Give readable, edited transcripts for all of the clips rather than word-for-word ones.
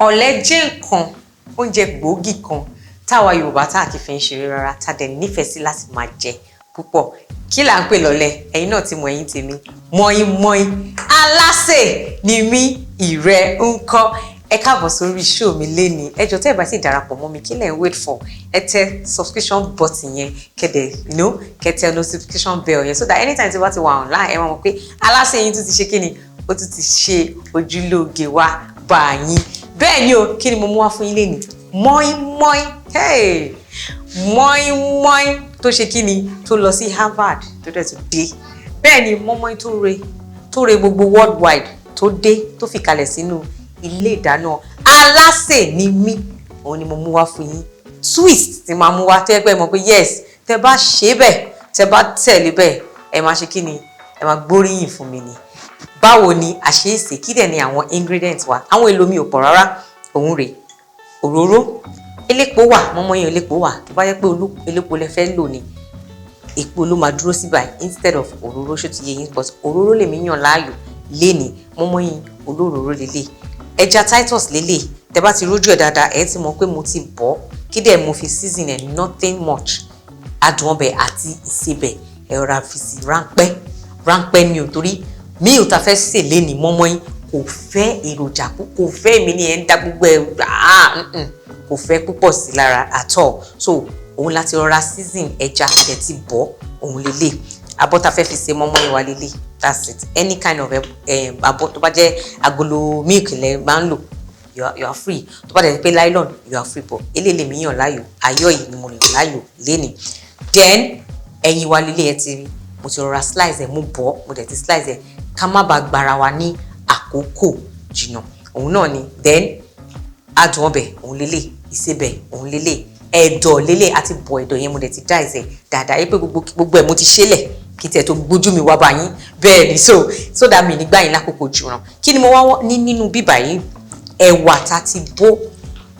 Ọ̀lẹ̀ jẹ́ nǹkan oúnjẹ gbòógì kan táwa Yorùbá tá a kì í fi ń ṣeré rárá, tá a dẹ̀ nífẹ̀ẹ́ sí láti máa jẹ púpọ̀. Kí là ń pè lọ́lẹ̀? Ẹ̀yin náà ti mọ̀, ẹ̀yin tèmi. Mọ́ínmọ́ín alásè ni mí, ìrẹ́ ń kọ́. Ẹ káàbọ̀ sórí show mi lénìí. Ẹ jọ̀ọ́, tẹ́ ẹ bá sì darapọ̀ mọ́ mi, kí lẹ̀ ń wait for? Ẹ tẹ subscription button yẹn, kẹ́dẹ̀ kẹ́ tẹ notification bell yẹn, so that anytime tí wọ́n ti wà online, ẹ máa mọ̀ pé alásè yín tún ti ṣe kíni, ó tún ti ṣe ojúlóge wá bá yín. Bẹ́ẹ̀ ni o. Kí ni mo mú wá fún yín lénìí? Mọ́ínmọ́ín, hey! Mọ́ínmọ́ín tó ṣe kíni, tó lọ sí Harvard, tó dẹ̀ tún dé. Bẹ́ẹ̀ ni, mọ́ínmọ́ín tó re gbogbo worldwide, tó dé, tó fi kalẹ̀ sínú ilé ìdáná alásè ni mí, òun ni mo mú wá fún yín. Twist tí máa mú wá, tẹ́ pẹ́ mọ̀ pé yes, tẹ́ bá ṣe bẹ́ẹ̀, tẹ́ bá tẹ̀lé bẹ́ẹ̀, ẹ máa ṣe kíni, ẹ máa gbóríyìn fún mi ni. Báwo ni a ṣe é sè? Kí dẹ̀ ni àwọn ingredients wa? Àwọn èlò mi ò pọ̀ rárá. Òun rèé: òróró elépo wà, mọ́mọ́ elépo wà. Tó bá yẹ pé elépo lẹ fẹ́ lò ní, epo ló máa dúró sí báyìí instead of òróró. Ṣó ti yé yín? But òróró lèmi yàn láàyò léni. Mọ́mọ́ yín olóróró lélẹ̀, ẹja Titus lélẹ̀. Tẹ bá ti rójú ẹ̀ dáadáa, ẹ ti mọ̀ pé mo ti bọ̀. Kí dẹ̀ mo fi season ẹ̀? Nothing much. Adùn ọbẹ̀ àti ìsebẹ̀, ẹ rọra fi sí ráńpẹ́ ráńpẹ́ ni o, torí mi ò ta fẹ́ sè léni, mọ́mọ́ yín kò fẹ́ èròjà, kò fẹ́ mi ní ẹ̀ ń da gbogbo ẹ̀, kò fẹ́ púpọ̀ sí lára at all. So òun láti rọra season ẹja, adẹ̀ ti bọ̀. Òun lélẹ̀, abọ́ ta fẹ́ fi ṣe mọ́mọ́ yín wa lélẹ̀. That's it. Any kind of abọ́, tó bá jẹ́ agolo milk lẹ máa ń lò, you are free. Tó bá dẹ̀ pé nylon, you are free, but eléyìí lèmi yàn láàyò. Ayọ̀ yìí ni mo yàn láàyò lénìí. Then ẹyin wa lélẹ̀. Ẹ ti rí, mo ti rọra slice ẹ̀, mo bọ̀, mo dẹ̀ ti slice ẹ̀, ká má bàa gbára wa ní àkókò jìnnà. Òun náà ni. Then adùn ọbẹ̀ òun lélẹ̀, ìsebẹ̀ òun lélẹ̀, ẹ̀dọ̀ lélẹ̀. Àti bọ̀ ẹ̀dọ̀ yẹn, mo dẹ̀ ti dice ẹ̀ dáadáa yẹ pé gbogbo gbogbo ẹ̀ mo ti ṣẹlẹ̀ kí tiẹ̀ tó gbójú mi wá bá yín. Bẹ́ẹ̀ ni, so that mi nígbà yín lákòókò jù ràn. Kí ni mo wá ní nínú bíbà yìí? Ẹ̀wà tá ti bó,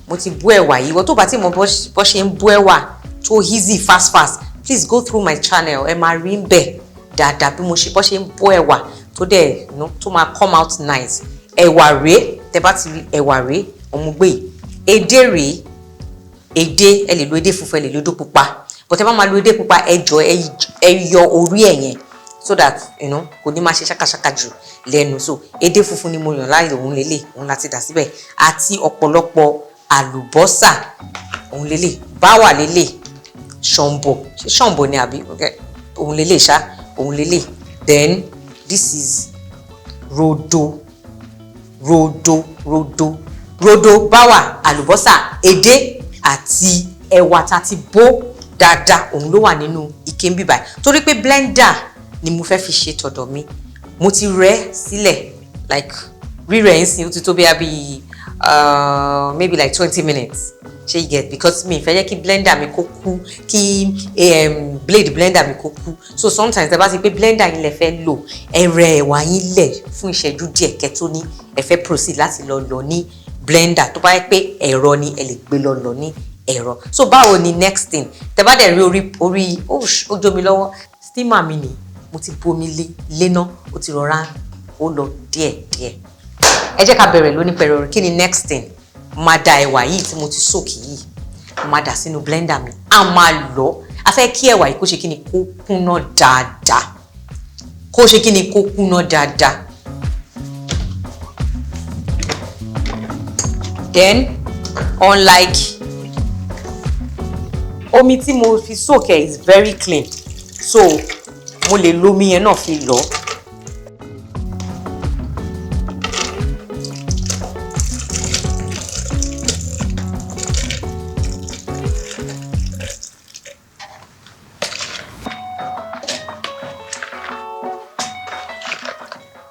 mo ti bó ẹ̀wà yìí. Wọ́n tó bá ti mọ bó ṣe ń bó ẹ̀wà tó easy, fast fast, please go through my channel, ẹ máa rí ń bẹ̀ dáadáa bí mo ṣe bó ṣe ń bó ẹ̀wà tó dẹ̀ tó máa come out nice. Ẹ̀wà rèé. Tẹ bá ti rí ẹ̀wà rèé, òun gbé yìí. Edé rèé. Edé, ẹ lè lo edé funfun, ẹ lè lo edé pupa, but ẹ bá máa lo edé pupa, ẹ jọ, ẹ yọ orí ẹ yẹn, so that kò ní máa ṣe ṣàkàṣàkà jù lẹ́nu. So edé funfun ni mo yàn láàyò. Òun lélẹ̀, òun láti dà síbẹ̀, àti ọ̀pọ̀lọpọ̀ àlùbọ́sà. Òun lélẹ̀, báwà lélẹ̀, ṣọ̀mbọ̀, ṣé ṣọ̀mbọ̀ ni àbí? Òun lélẹ̀ ṣá, òun lélẹ̀. Then this is rodo, rodo, rodo, rodo, báwà, àlùbọ́sà, edé àti ẹ̀wà tá a ti bó dáadáa, òun ló wà nínú ike ń bíbà. Torí pé blender ni mo fẹ́ fi ṣe tọ̀dọ̀ mi, mo ti rẹ́ sílẹ̀, like rírẹ̀ ń sìn, ó ti tó bí i maybe like 20 minutes. Ṣé you get? Because mi fẹ́ jẹ́ kí blender mi kó kú, kí blade blender mi kó kú. So sometimes, ẹ bá ti pé blender yín lẹ fẹ́ lò, ẹ rẹ ẹ̀wà yín lẹ̀ fún ìṣẹ́jú díẹ̀ kẹ́ tó ní ẹ fẹ́ proceed láti lọ lọ ní blender. Tó bá yẹ pé ẹ̀rọ ni, ẹ lè gbé lọ lọ ní ẹ̀rọ. So báwo ni next thing? Tẹ bá dẹ̀ rí orí ó jó mi lọ́wọ́. Steamer mi ni mo ti bomi lé léná, ó ti rọra ó lọ díẹ̀ díẹ̀. Ẹ jẹ́ ká bẹ̀rẹ̀ lóní pẹ̀rẹ̀. Kí ni next thing? Máa da ẹ̀wà yìí tí mo ti soak yìí, máa dà sínú blender mi, a máa lọ. A fẹ́ kí ẹ̀wà yìí kó ṣe kí ni, kó kúnná dáadáa, kó ṣe kí ni, kó kúnná dáadáa. Then unlike omi tí mo fi soak ẹ is very clean, so mo lè lo omi yẹn náà fi lọ.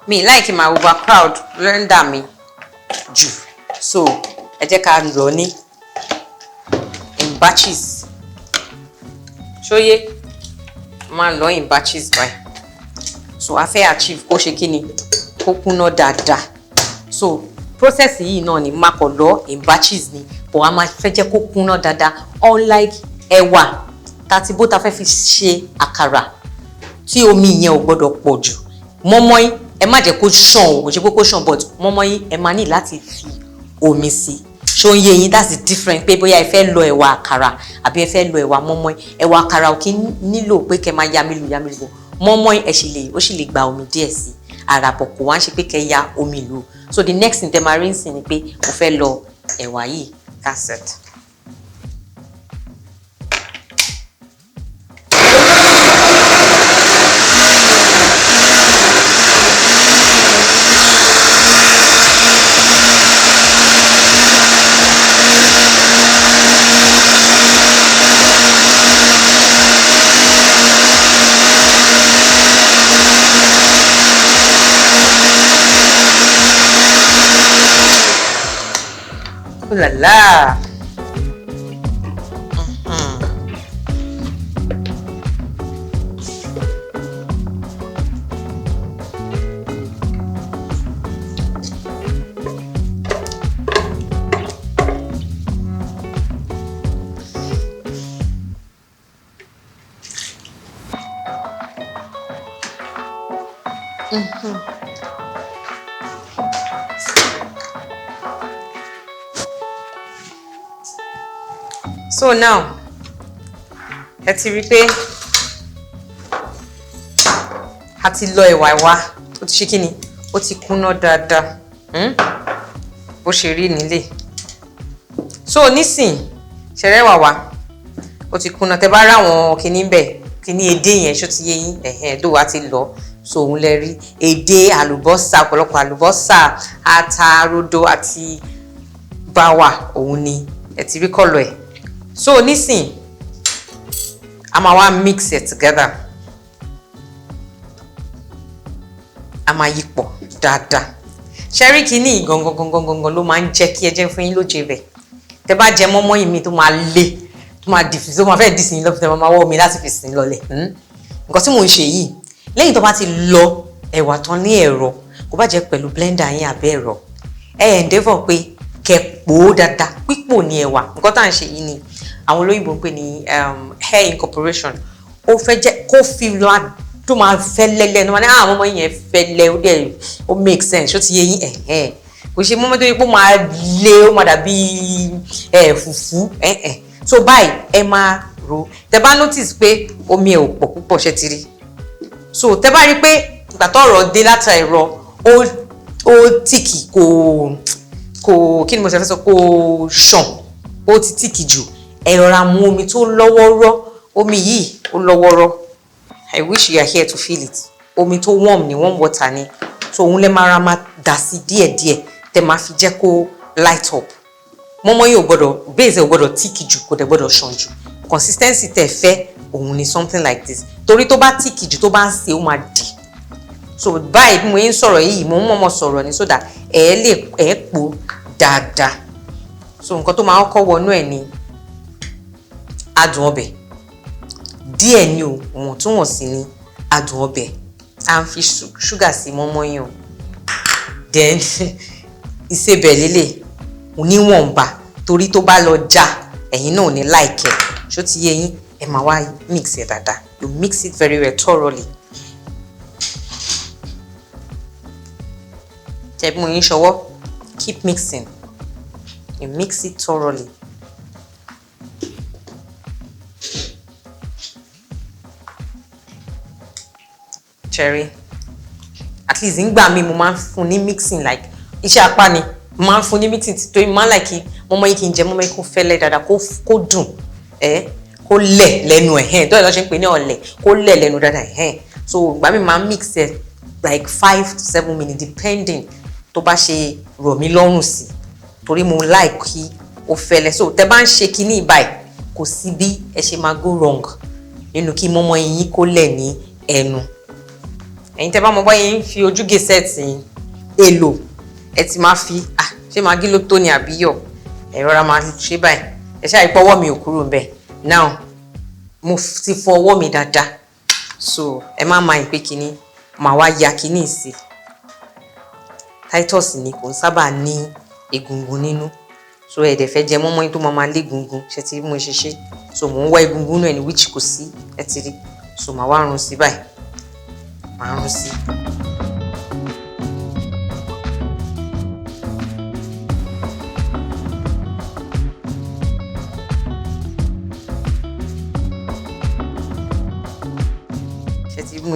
Mi like máa overcrowd blender mi jù, so ẹ jẹ́ ká lọ ní in batches. Ṣóyé? Máa lọ in batches báyìí. So a fẹ́ achieve kó ṣe kí ni, kó kúnná dáadáa. So process yìí náà ni máa kọ̀ lọ in batches ni, but a máa fẹ́ jẹ́ kó kúnná dáadáa, unlike ẹ̀wà tàti bó ta fẹ́ fi ṣe àkàrà tí omi yẹn ò gbọ́dọ̀ pọ̀ jù. Mọ́mọ́ín, ẹ má jẹ́ kó ṣàn o, kò ṣe pé kó ṣàn, but mọ́mọ́ín, ẹ máa ní láti fi omi sí. Ṣó ń yé yín? That's the difference, pé bóyá ẹ fẹ́ lọ ẹ̀wà àkàrà àbí ẹ fẹ́ lọ ẹ̀wà mọ́mọ́ín. Ẹ̀wà àkàrà ò kí nílò pé kẹ́ máa ya mílù ya mílù. Mọ́mọ́ín, ẹ sì lè, ó sì lè gba omi díẹ̀ sí ara bọ̀, kò wá ń ṣe pé kẹ́ ya omi lù. So the next thing tẹ́ máa rí ń sìn ni pé mo fẹ́ lọ ẹ̀wà yìí. That's it. Ooh la la. So now, ẹ ti rí pé a ti lọ ẹ̀wà wa, ó ti ṣe kí ni, ó ti kúnná dáadáa, Bó ṣe rí nílé. So nísìn, ṣẹrẹ́wà wa ó ti kúnná. Tẹ bá ráwọn kinní bẹ̀, kinní edé yẹn, ṣó ti yé yín? Ẹ̀hẹ́n, dó wa ti lọ. So òun lẹ rí edé, àlùbọ́sà, ọ̀pọ̀lọpọ̀ àlùbọ́sà, ata rodo àti báwà, òun ni ẹ ti rí colour ẹ̀. So nísìn, a máa wá mix it together, a máa yí pọ̀ dáadáa. Ṣẹ́rí kínní gangan gangan gangan ló máa ń jẹ́ kí ẹ jẹ́ fún yín lóje bẹ̀. Tẹ bá jẹ mọ́mọ́ yìí mi tó máa le, tó máa dì, tó máa fẹ́ dì sí yín lọ́fẹ̀ẹ́, máa wọ́ omi láti fi sìn lọlẹ̀. Nǹkan tí mò ń ṣe yìí, lẹ́yìn tó bá ti lọ ẹ̀wà tán ní ẹ̀rọ, kó bá jẹ́ pẹ̀lú blender yín àbẹ́ ẹ̀rọ, ẹ endeavour pé kẹ́ pò ó dáadáa. Pípò ní ẹ̀wà. Nǹkan tá à ń ṣe yìí ni àwọn olóyìnbó ń pè ní hair incorporation. Ó fẹ́ jẹ́ kó fi lọ tó máa fẹ́lẹ́ lẹ́nu wọn ní àwọn ọmọ yẹn fẹ́lẹ́, ó dẹ̀ ó make sense. Ó ti yé yín? Ẹ̀hẹ́n, kò ṣe mọ́mọ́ tó yẹ kó máa le, ó máa dàbí ẹ̀ fùfú ẹ̀hẹ́n. So báyìí, ẹ máa ro. Tẹ bá notice pé omi ẹ̀ ò pọ̀ púpọ̀, ṣe ti rí? So tẹ bá rí pé ìgbà tó ọ̀rọ̀ dé láti ẹ̀rọ, ó thick, kò kí ni mo ṣe fẹ́ sọ, kò ṣàn, ó ti thick jù, ẹ rọra mú omi tó lọ́wọ́rọ́. Omi yìí ó lọ́wọ́rọ́. I wish you are here to feel it. Omi tó warm ni, warm water ni. So òun lẹ máa ra máa dà sí díẹ̀díẹ̀, tẹ máa fi jẹ́ kó light up. Mọ́mọ́ yìí ò gbọ́dọ̀, base ò gbọ́dọ̀ thick jù, kò dẹ̀ gbọ́dọ̀ ṣàn jù. Consistency tẹ́ fẹ́, òun ni something like this, torí tó bá thick jù, tó bá ń sè, ó máa dì. So báyìí, bí mo yín sọ̀rọ̀ yìí, mo ń mọ̀mọ́ sọ̀rọ̀ ni, so that ẹ lè ẹ pò dáadáa. So nǹkan tó máa kọ́kọ́ wọnú ẹ̀ ni adùn ọbẹ̀ díẹ̀ ni o, wọ̀ntúnwọ̀nsì ni adùn ọbẹ̀. À ń fi ṣúgà sí mọ́mọ́ yín o. Then ìsebẹ̀ lélẹ̀ oníwọ̀nba, torí tó bá lọ já, ẹ̀yin náà ò ní like ẹ̀. Ṣó ti yé yín? Ẹ máa wá mix ẹ̀ dáadáa. You mix it very well, thoroughly. Tẹ́ bí mo yín ṣọwọ́, keep mixing. You mix it thoroughly. Cherry, at least ngbà mi, mo máa ń fún ní mixing like iṣẹ́ apá ni. Mo máa ń fún ní mixing torí mo máa ń like kí mọ́mọ́ yín, kí n jẹ mọ́mọ́ yín kó fẹ́lẹ́ dáadáa, kó dùn ẹ́, kó lẹ̀ lẹ́nu ẹ̀ hẹ́n tó ẹ̀ lọ́ ṣe ń pè ní ọ̀lẹ̀, kó lẹ̀ lẹ́nu dáadáa ẹ̀. So ìgbà mi máa ń mix ẹ̀ like 5 to 7 minutes, depending tó bá ṣe rọ̀ mí lọ́rùn sí, torí mo like kí ó fẹ́lẹ́. So tẹ bá ń ṣe kíní báyìí, kò sí bí ẹ ṣe máa go wrong nínú kí mọ́mọ́ yín kó lẹ̀ ní ẹnu. Ẹ̀yin tẹ́ bá mọ báyìí ń fi ojú gé set èlò, ẹ ti máa fi, ah, ṣé Maggi ló tó ni àbí yọ̀? Ẹ rọra máa ṣe báyìí. Ẹ ṣáà ìpọ́wọ́ mi ò kúrò ńbẹ̀. Now, mo ti fọ ọwọ́ mi dáadáa, so ẹ má máa pé kíní màá wá ya kíní sí. Titus ni kò ń sábà ní egungun nínú, so ẹ dẹ̀ fẹ́ jẹ mọ́mọ́ tó máa máa lé egungun. Ṣe ti rí bí mo ṣe ṣe? So mò ń wá egungun náà ní, which kò sí. Ẹ ti rí? So màá wá run sí báyìí, màá run sí.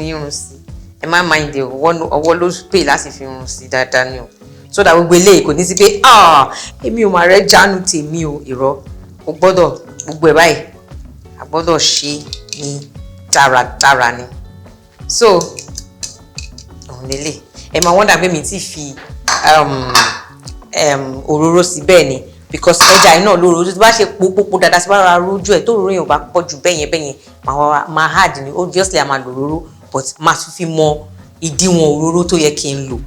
yín run sí. Ẹ má mind ọwọ́ ló pè láti fi run sí dáadáa ni o, so that gbogbo eléyìí kò ní sí pé, "Ah, èmi ò máa rẹ́ jánu tèmi o." Irọ́, o gbọ́dọ̀ gbogbo ẹ̀ báyìí, a gbọ́dọ̀ ṣe ní dáradára ni. So òun lélẹ̀. Ẹ máa wọ́n dàgbé mi ti fi òróró sí bẹ́ẹ̀ ni, because ẹja yìí náà lóró. Tó bá ṣe pópópó dáadáa sí, bá rọra rójú ẹ̀ tó òróró yẹn ò bá pọ̀ jù bẹ́yẹn bẹ́yẹn, máa hard ni. Obviously a máa lò òróró, but máa tún fi mọ ìdíwọ̀n òróró tó yẹ kí n lò.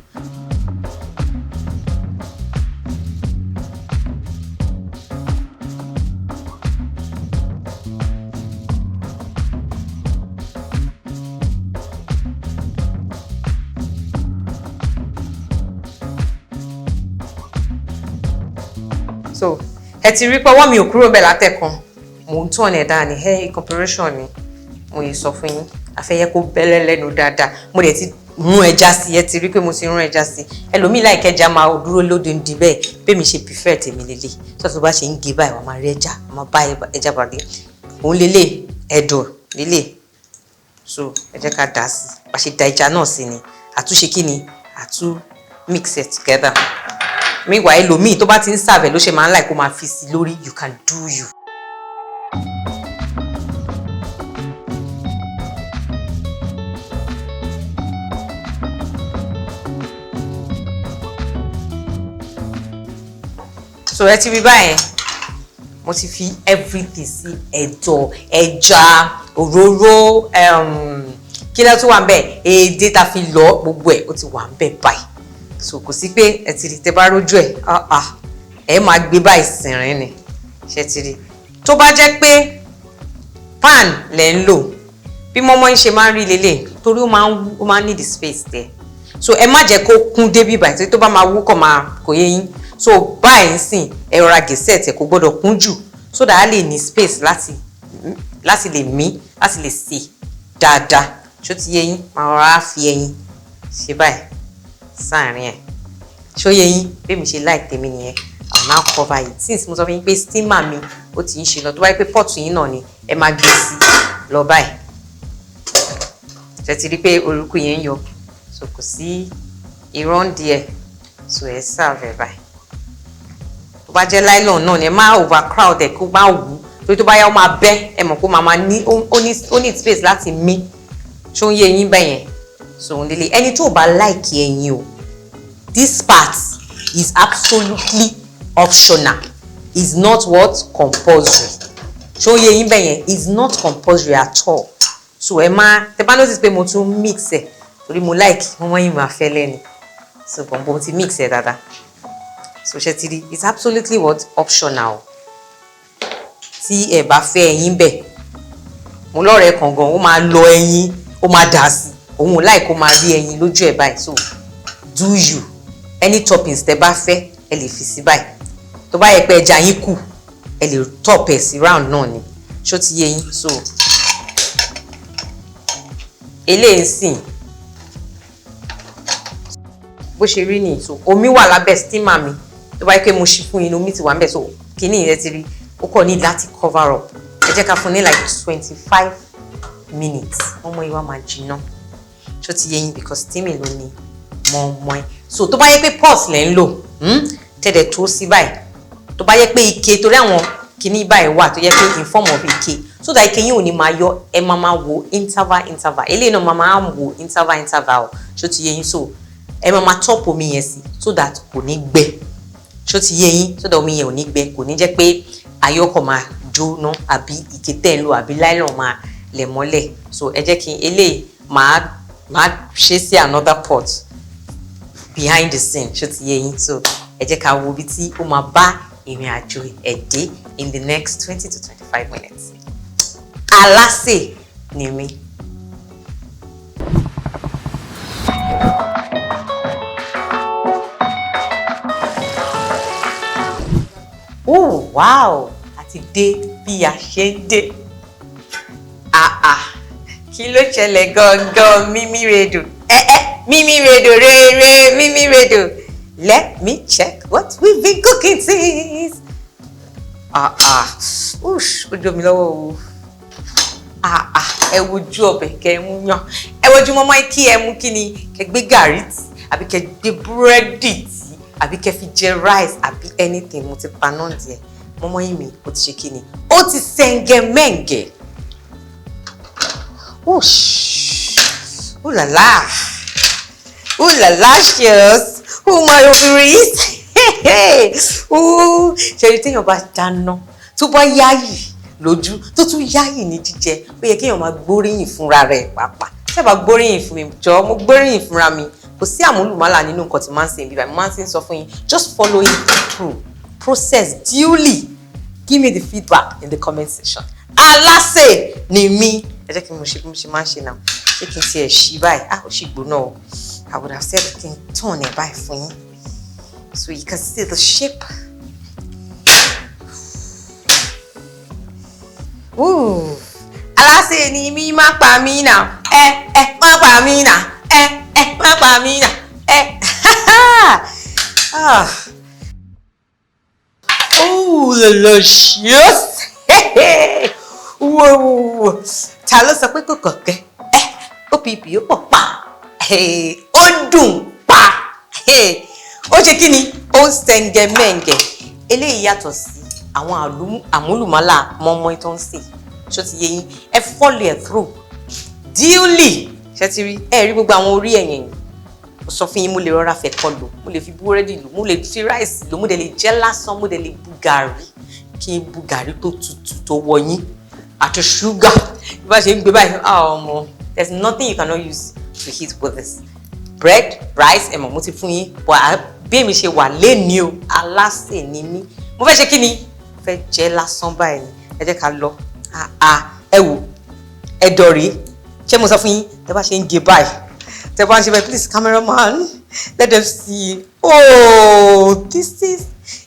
So ẹ ti rí pé ọwọ́ mi ò kúrò bẹ́ẹ̀ látẹ̀kan, mò ń tún ọ̀nà ẹ̀dá ni ẹ̀ incorporation ni mo yìí sọ fún yín. Afẹ́yẹ kó bẹ́lẹ́ lẹ́nu dáadáa. Mo dẹ̀ ti rún ẹja sí. Ẹ ti rí pé mo ti rún ẹja sí. Ẹlòmíì láìka ẹja máa dúró lódindi bẹ́ẹ̀. Bẹ́ẹ̀ mi ṣe prefer tèmi lélẹ̀. Tó bá ṣe ń gé báyìí, wàá máa rí ẹja, wàá máa bá ẹja pàdé. Òun lélẹ̀, ẹ̀dọ̀ lélẹ̀. So ẹ jẹ́ ká dà sí. Bá ṣe da ẹja náà sí ni àtúnṣe, kí ni àtú mix it together. Meanwhile, ẹlòmíì tó bá ti ń serve ló ṣe máa ń like kó máa fi sí lórí. You can do you. So ẹ ti rí báyẹn, mo ti fi everything sí: ẹ̀dọ̀ ẹja, òróró, kí ló tún wà ń bẹ̀, èdè tá fi lọ, gbogbo ẹ̀ ó ti wà ń bẹ̀ báyìí. So kò sí pé ẹ ti rí, tẹ bá rójú ẹ̀, ah ah, ẹ máa gbé báyìí sìnrín ni. Ṣe ti rí? Tó bá jẹ́ pé pan lẹ̀ ń lò, bí mọ́mọ́ ń ṣe máa ń rí lélẹ̀, torí ó máa ń need the space there. So ẹ má jẹ́ kó kún débi báyìí, torí tó bá máa wú kọ̀ máa kò yé yín. So báyìí ń sìn, ẹ rọra gẹ̀ẹ́sẹ̀ tẹ̀, kò gbọ́dọ̀ kún jù, so that a lè ní space láti lè mí, láti lè sè dáadáa. Ṣó ti yé yín? Máa rọra fi ẹyin ṣe báyìí sáàrin ẹ̀. Ṣó yé yín? Bí mi ṣe like tèmi nìyẹn. I will now cover it, since mo sọ fún yín pé steamer mi ó ti ń ṣe lọ. Tó bá yẹ pé pot yín náà ni, ẹ máa gbé sí lọ báyìí. Ṣe ti rí pé orúkú yẹn ń yọ? So kò sí irọ́ díẹ̀. So ẹ serve ẹ báyìí. Tó bá jẹ́ nylon náà ni, ẹ má overcrowd ẹ kó má wú, torí tó bá yá, ó máa bẹ́. Ẹ mọ̀ kó máa ní ó ní space láti mí. Ṣó ń yé yín bẹ́yẹn? So òun lélẹ̀. Ẹni tó bá like ẹyin o, this part is absolutely optional, is not what compulsory. Ṣó ń yé yín bẹ́yẹn? Is not compulsory at all. So ẹ má tẹ bá notice pé mo tún mix ẹ, torí mo like mọ́mọ́ yìí máa fẹ́ lẹ́nu. So bọ̀m̀bọ̀m ti mix ẹ dáadáa. So ṣe ti rí? It's absolutely what optional. Tí ẹ bá fẹ́ ẹyin bẹ̀, mo lọ́rẹ̀ẹ́ kan gan, ó máa lọ ẹyin, ó máa dà sí, òun ò láì kó máa rí ẹyin lójú ẹ̀ báyìí. So do you. Any toppings tẹ bá fẹ́, ẹ lè fi sí báyìí. Tó bá yẹ pé ẹja yín kù, ẹ lè top ẹ̀ sí round náà ni. Ṣó ti yé yín? So eléyìí sìn, bó ṣe rí nìyí. So omi wà lábẹ́ steamer mi. Tó bá yẹ pé mo ṣí fún yín, omi ti wà níbẹ̀. So kíní yẹn ti rí, ó kàn ní láti cover up. Ẹ jẹ́ ká fún ní like 25 minutes, mọ́mọ́ yìí wá máa jiná. Ṣó ti yé yín? Because steaming ló ní mọ́mọ́ ẹ. So tó bá yẹ pé pot lẹ́ ń lò, tẹ̀dẹ̀ tó sí báyìí, tó bá yẹ pé ike, torí àwọn kíní báyìí wà tó yẹ pé in form of ike, so that ike yín ò ní máa yọ. Ẹ máa máa wo interval interval. Eléyìí náà máa máa wo interval interval. Ṣó ti yé yín? So ẹ máa máa top omi yẹn sí, so that kò ní gbẹ. Ṣó ti yé yín? So that omi yẹn ò ní gbẹ, kò ní jẹ́ pé ayọ́kọ̀ máa jóná, àbí ike tẹ́ ń lò, àbí nylon máa lẹ̀ mọ́lẹ̀. So ẹ jẹ́ kí n eléyìí máa ṣe sí another pot behind the scene. Ṣó ti yé yín? So ẹ jẹ́ ká wo ibi tí ó máa bá ìrìn àjò ẹ̀ dé in the next 20 to 25 minutes. Alásè ni mí. Oh wow, àti dé bí a ṣe ń dé. Ah ah, kí ló ṣẹlẹ̀ gangan? Mímí redò, ẹ ẹ mímí redò, rere mímí redò. Let me check what we've been cooking since. Ah ah, ush, ó jó mi lọ́wọ́ o. Ah ah, ẹ wojú ọbẹ̀ kẹ ẹ mú yán, ẹ wojú mọ́mọ́ kí ẹ mú kí ni, kẹ gbé gàrí tì, àbí kẹ gbé búrẹ́dì tì, àbí kẹ fi jẹ rice, àbí anything. Mo ti paná díẹ̀. Mọ́mọ́ yìí mi, ó ti ṣe kí ni, ó ti sẹ́ngẹ̀mẹ́ǹgẹ̀. Ooh la la, ooh la la, cheers. Oh my ovaries. Ooh, ṣe rí téèyàn bá dáná tó bá yáyì lójú, tó tún yáyì ní jíjẹ, ó yẹ kéèyàn máa gbóríyìn fúnra rẹ̀ pàápàá. Ṣé bá gbóríyìn fún mi jọ, mo gbóríyìn fúnra mi. Kò sí àmúlùmálà nínú nǹkan tí máa ń sè bíbá. Mo máa ń sọ fún yín, just follow it through process duly. Give me the feedback in the comment section. Alásè ni mí. Ẹ jẹ́ kí mo ṣe bí mo ṣe máa ń ṣe náà. Ṣé kí n tiẹ̀ ṣí báyìí? Ah, ó sì gbóná o. I would have said kí n turn ẹ̀ báyìí fún yín so you can see the shape. Ooh. Alásè ni mí, má pa mí nà. Ẹ ẹ má pa mí nà. Ẹ ẹ má pa mí nà. Ẹ. Ah. Oh, delicious. Wow. Ta ló sọ pé kò kọ̀kẹ́? Ẹ ó pìpì, ó pọ̀ pa. Ó dùn pa. Ó ṣe kí ni? Ó ń sẹ̀ǹgẹ̀mẹ̀ǹgẹ̀. Eléyìí yàtọ̀ sí àwọn àmúlùmálà mọ́mọ́ tó ń sè. Ṣó ti yé yín? Ẹ follow ẹ̀ through duly. Ṣé ti rí? Ẹ rí gbogbo àwọn orí ẹ̀yìn yìí. Mo sọ fún yín, mo lè rọra fẹ̀ kọ lò, mo lè fi búrẹ́dì lò, mo lè fi rice lò, mo dẹ̀ lè jẹ lásán, mo dẹ̀ lè bu gàrí, kí n bu gàrí tó tutù tó wọnyín àti ṣúgà. Bí bá ṣe ń gbé báyìí, ah, ọmọ, there's nothing you cannot use to eat with this. Bread, rice, ẹ mọ̀ mo ti fún yín. But bí èmi ṣe wà lénìí o, alásè ni mí, mo fẹ́ ṣe kí ni, mo fẹ́ jẹ lásán báyìí ni. Ẹ jẹ́ ká lọ. Ah ah, ẹ wò, ẹ̀dọ̀ rèé. Ṣé mo sọ fún yín? Tẹ bá ṣe ń gé báyìí, tẹ bá ń ṣe báyìí, please cameraman, let them see. Oh, this is,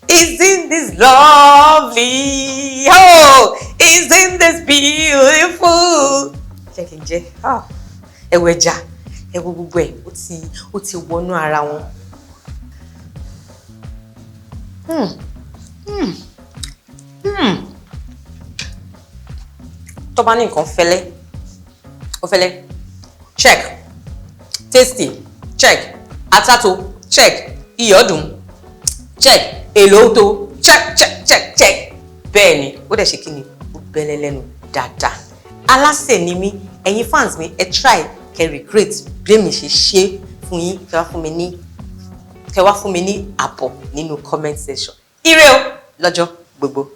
isn't this lovely? Oh, isn't this beautiful? Jẹ́ kí n jẹ́. Ah, ẹ wo ẹja, ẹ wo gbogbo ẹ̀, ó ti wọnú ara wọn. Tó bá ní nǹkan fẹ́lẹ́, ó fẹ́lẹ́, check. Tasty, check. Atato, check. Iyọ̀ dùn, check. Èlò tó, check, check, check, check. Bẹ́ẹ̀ ni, ó dẹ̀ ṣe kí ni, ó bẹ́lẹ́ lẹ́nu dáadáa. Alásè ni mí. Ẹ̀yin fans mi, ẹ try kẹ́ recreate bí èmi ṣe ṣe fún yín. Kẹ́ wá fún mi ní àbọ̀ nínú comment section. Ire o lọ́jọ́ gbogbo.